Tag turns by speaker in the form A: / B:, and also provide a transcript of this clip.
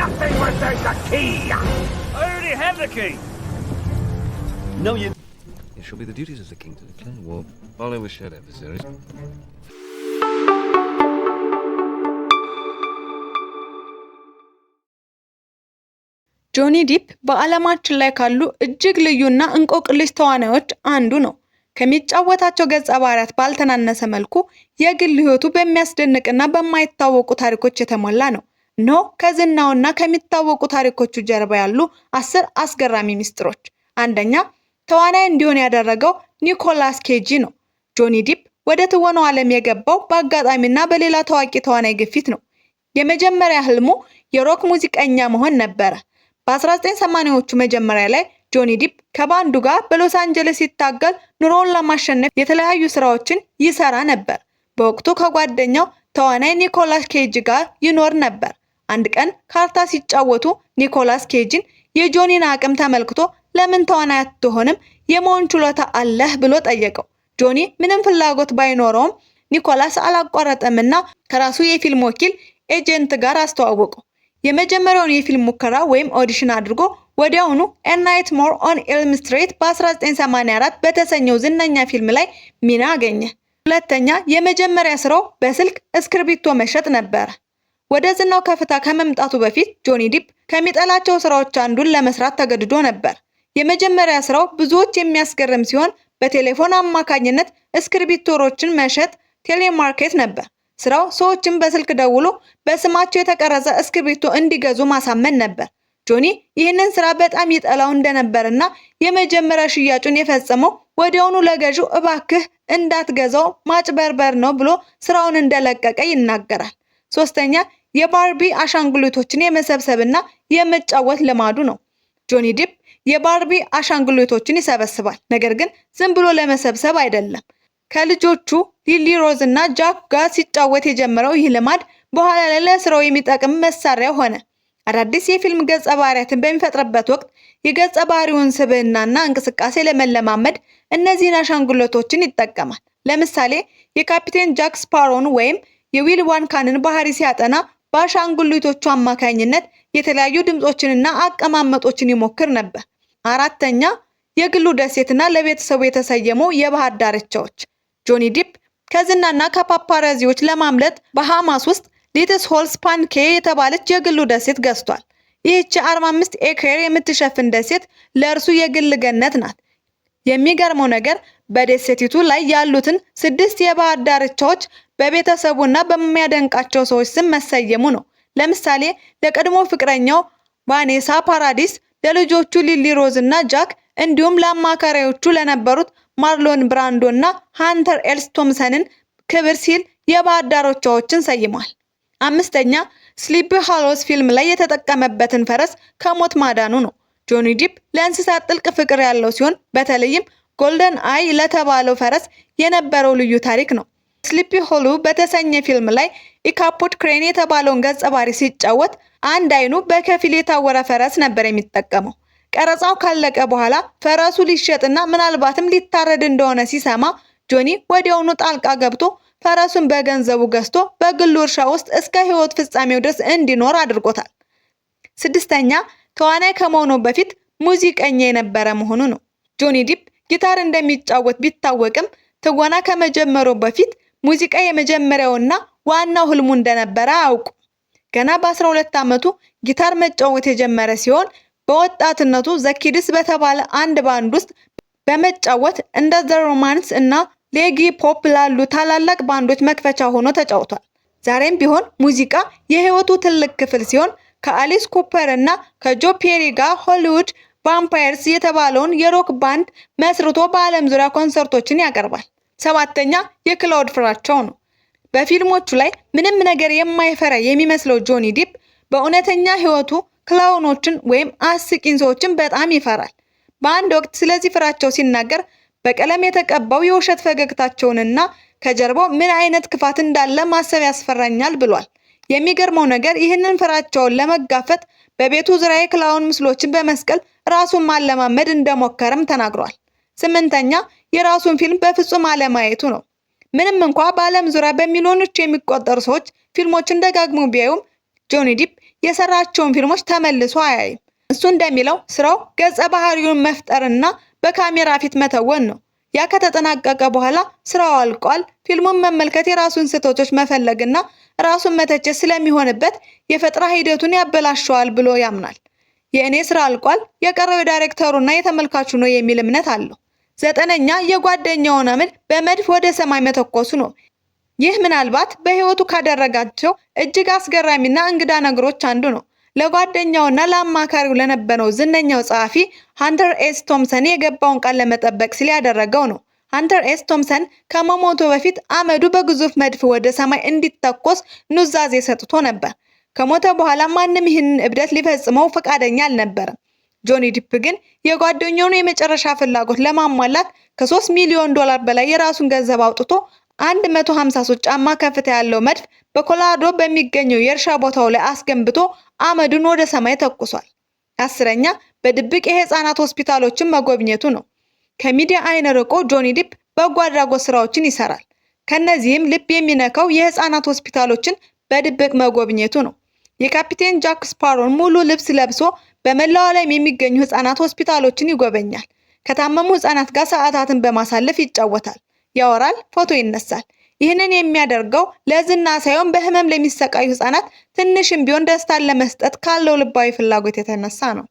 A: Nothing without the key.
B: I already have the key.
C: No, you. It shall be the duties of the king to declare war, follow with shared adversaries.
D: ጆኒ ዲፕ በዓለማችን ላይ ካሉ እጅግ ልዩና እንቆቅልሽ ተዋናዮች አንዱ ነው። ከሚጫወታቸው ገጸ ባህሪያት ባልተናነሰ መልኩ የግል ሕይወቱ በሚያስደንቅና በማይታወቁ ታሪኮች የተሞላ ነው። እነሆ ከዝናውና ከሚታወቁ ታሪኮቹ ጀርባ ያሉ 10 አስገራሚ ሚስጥሮች። አንደኛ፣ ተዋናይ እንዲሆን ያደረገው ኒኮላስ ኬጅ ነው። ጆኒ ዲፕ ወደ ትወናው ዓለም የገባው በአጋጣሚና በሌላ ታዋቂ ተዋናይ ግፊት ነው። የመጀመሪያ ህልሙ የሮክ ሙዚቀኛ መሆን ነበረ። በ1980ዎቹ መጀመሪያ ላይ ጆኒ ዲፕ ከባንዱ ጋር በሎስ አንጀለስ ሲታገል ኑሮውን ለማሸነፍ የተለያዩ ስራዎችን ይሰራ ነበር። በወቅቱ ከጓደኛው ተዋናይ ኒኮላስ ኬጅ ጋር ይኖር ነበር። አንድ ቀን ካርታ ሲጫወቱ ኒኮላስ ኬጅን የጆኒን አቅም ተመልክቶ ለምን ተዋናይ አትሆንም? የመሆን ችሎታ አለህ ብሎ ጠየቀው። ጆኒ ምንም ፍላጎት ባይኖረውም ኒኮላስ አላቋረጠምና ከራሱ የፊልም ወኪል agent ጋር አስተዋወቀው። የመጀመሪያውን የፊልም ሙከራ ወይም audition አድርጎ ወዲያውኑ A Nightmare on Elm Street በ1984 በተሰኘው ዝነኛ ፊልም ላይ ሚና አገኘ። ሁለተኛ፣ የመጀመሪያ ስራው በስልክ እስክርቢቶ መሸጥ ነበረ። ወደ ዝናው ከፍታ ከመምጣቱ በፊት ጆኒ ዲፕ ከሚጠላቸው ስራዎች አንዱን ለመስራት ተገድዶ ነበር። የመጀመሪያ ስራው ብዙዎች የሚያስገርም ሲሆን በቴሌፎን አማካኝነት እስክርቢቶሮችን መሸጥ telemarket ነበር። ስራው ሰዎችን በስልክ ደውሎ በስማቸው የተቀረጸ እስክርቢቶ እንዲገዙ ማሳመን ነበር። ጆኒ ይህንን ስራ በጣም ይጠላው እንደነበርና የመጀመሪያ ሽያጩን የፈጸመው ወዲያውኑ ለገዢው እባክህ እንዳትገዛው ማጭበርበር ነው ብሎ ስራውን እንደለቀቀ ይናገራል። ሶስተኛ፣ የባርቢ አሻንጉሊቶችን የመሰብሰብና የመጫወት ልማዱ ነው። ጆኒ ዲፕ የባርቢ አሻንጉሊቶችን ይሰበስባል። ነገር ግን ዝም ብሎ ለመሰብሰብ አይደለም። ከልጆቹ ሊሊ ሮዝ እና ጃክ ጋር ሲጫወት የጀመረው ይህ ልማድ በኋላ ላይ ለስራው የሚጠቅም መሳሪያ ሆነ። አዳዲስ የፊልም ገጸ ባህሪያትን በሚፈጥርበት ወቅት የገጸ ባህሪውን ስብዕናና እንቅስቃሴ ለመለማመድ እነዚህን አሻንጉሊቶችን ይጠቀማል። ለምሳሌ የካፒቴን ጃክ ስፓሮን ወይም የዊል ዋንካንን ባህሪ ሲያጠና በአሻንጉሊቶቹ አማካኝነት የተለያዩ ድምጾችንና አቀማመጦችን ይሞክር ነበር። አራተኛ፣ የግሉ ደሴትና ለቤተሰቡ የተሰየመው የባህር ዳርቻዎች። ጆኒ ዲፕ ከዝናና ከፓፓራዚዎች ለማምለጥ ባሃማስ ውስጥ ሊትስ ሆል ስፓንኬ የተባለች የግሉ ደሴት ገዝቷል። ይህች 45 acre የምትሸፍን ደሴት ለእርሱ የግል ገነት ናት። የሚገርመው ነገር በደሴቲቱ ላይ ያሉትን ስድስት የባህር ዳርቻዎች በቤተሰቡና በሚያደንቃቸው ሰዎች ስም መሰየሙ ነው። ለምሳሌ ለቀድሞ ፍቅረኛው ቫኔሳ ፓራዲስ፣ ለልጆቹ ሊሊ ሮዝ እና ጃክ እንዲሁም ለአማካሪዎቹ ለነበሩት ማርሎን ብራንዶ እና ሃንተር ኤስ ቶምሰንን ክብር ሲል የባህር ዳርቻዎችን ሰይሟል። አምስተኛ፣ Sleepy Hollow ፊልም ላይ የተጠቀመበትን ፈረስ ከሞት ማዳኑ ነው። ጆኒ ዲፕ ለእንስሳት ጥልቅ ፍቅር ያለው ሲሆን በተለይም ጎልደን አይ ለተባለው ፈረስ የነበረው ልዩ ታሪክ ነው። Sleepy Hollow በተሰኘ ፊልም ላይ ኢካፖድ ክሬን የተባለውን ገጸ ባህሪ ሲጫወት አንድ አይኑ በከፊል የታወረ ፈረስ ነበር የሚጠቀመው። ቀረጻው ካለቀ በኋላ ፈረሱ ሊሸጥና ምናልባትም ሊታረድ እንደሆነ ሲሰማ ጆኒ ወዲያውኑ ጣልቃ ገብቶ ፈረሱን በገንዘቡ ገዝቶ በግሉ እርሻ ውስጥ እስከ ሕይወት ፍጻሜው ድረስ እንዲኖር አድርጎታል። ስድስተኛ፣ ተዋናይ ከመሆኑ በፊት ሙዚቀኛ የነበረ መሆኑ ነው። ጆኒ ዲፕ ጊታር እንደሚጫወት ቢታወቅም ትወና ከመጀመሩ በፊት ሙዚቃ የመጀመሪያውና ዋናው ህልሙ እንደነበረ አያውቁም። ገና በ12 ዓመቱ ጊታር መጫወት የጀመረ ሲሆን በወጣትነቱ The Kids በተባለ አንድ ባንድ ውስጥ በመጫወት እንደ The Ramones እና ዚጊ ፖፕ ላሉ ታላላቅ ባንዶች መክፈቻ ሆኖ ተጫውቷል። ዛሬም ቢሆን ሙዚቃ የህይወቱ ትልቅ ክፍል ሲሆን ከአሊስ ኩፐር እና ከጆ ፔሪ ጋር Hollywood Vampires የተባለውን የሮክ ባንድ መስርቶ በዓለም ዙሪያ ኮንሰርቶችን ያቀርባል። ሰባተኛ፣ የ clown ፍራቻው ነው። በፊልሞቹ ላይ ምንም ነገር የማይፈራ የሚመስለው ጆኒ ዲፕ በእውነተኛ ህይወቱ clown ኦችን ወይም አስቂኝ ሰዎችን በጣም ይፈራል። በአንድ ወቅት ስለዚህ ፍራቻው ሲናገር በቀለም የተቀባው የውሸት ፈገግታቸውንና ከጀርባው ምን አይነት ክፋት እንዳለ ማሰብ ያስፈራኛል ብሏል። የሚገርመው ነገር ይህንን ፍራቻውን ለመጋፈጥ በቤቱ ዙሪያ የ clown ምስሎችን በመስቀል ራሱን ማለማመድ እንደሞከረም ተናግሯል። ስምንተኛ፣ የራሱን ፊልም በፍጹም አለማየቱ ነው። ምንም እንኳ በዓለም ዙሪያ በሚሊዮኖች የሚቆጠሩ ሰዎች ፊልሞችን ደጋግመው ቢያዩም ጆኒ ዲፕ የሰራቸውን ፊልሞች ተመልሶ አያይም። እሱ እንደሚለው ስራው ገጸ ባህሪውን መፍጠርና በካሜራ ፊት መተወን ነው። ያ ከተጠናቀቀ በኋላ ስራው አልቋል። ፊልሙን መመልከት የራሱን ስህተቶች መፈለግና ራሱን መተቸት ስለሚሆንበት የፈጠራ ሂደቱን ያበላሸዋል ብሎ ያምናል። የእኔ ስራ አልቋል፣ የቀረው የዳይሬክተሩና የተመልካቹ ነው የሚል እምነት አለው። ዘጠነኛ፣ የጓደኛውን አመድ በመድፍ ወደ ሰማይ መተኮሱ ነው። ይህ ምናልባት በሕይወቱ ካደረጋቸው እጅግ አስገራሚና እንግዳ ነገሮች አንዱ ነው። ለጓደኛውና ለአማካሪው ለነበረው ዝነኛው ጸሐፊ ሃንተር ኤስ ቶምሰን የገባውን ቃል ለመጠበቅ ሲል ያደረገው ነው። ሃንተር ኤስ ቶምሰን ከመሞቱ በፊት አመዱ በግዙፍ መድፍ ወደ ሰማይ እንዲተኮስ ኑዛዜ ሰጥቶ ነበር። ከሞተ በኋላ ማንም ይህንን እብደት ሊፈጽመው ፈቃደኛ አልነበረም። ጆኒ ዲፕ ግን የጓደኛውን የመጨረሻ ፍላጎት ለማሟላት ከ3 ሚሊዮን ዶላር በላይ የራሱን ገንዘብ አውጥቶ 153 ጫማ ከፍታ ያለው መድፍ በኮሎራዶ በሚገኘው የእርሻ ቦታው ላይ አስገንብቶ አመዱን ወደ ሰማይ ተኩሷል። 10ኛ፣ በድብቅ የህፃናት ሆስፒታሎችን መጎብኘቱ ነው። ከሚዲያ አይን ርቆ ጆኒ ዲፕ በጎ አድራጎት ስራዎችን ይሰራል። ከነዚህም ልብ የሚነካው የህፃናት ሆስፒታሎችን በድብቅ መጎብኘቱ ነው። የካፒቴን ጃክ ስፓሮን ሙሉ ልብስ ለብሶ በመላው ዓለም የሚገኙ ህፃናት ሆስፒታሎችን ይጎበኛል። ከታመሙ ህፃናት ጋር ሰዓታትን በማሳለፍ ይጫወታል፣ ያወራል፣ ፎቶ ይነሳል። ይህንን የሚያደርገው ለዝና ሳይሆን በህመም ለሚሰቃዩ ህፃናት ትንሽም ቢሆን ደስታን ለመስጠት ካለው ልባዊ ፍላጎት የተነሳ ነው።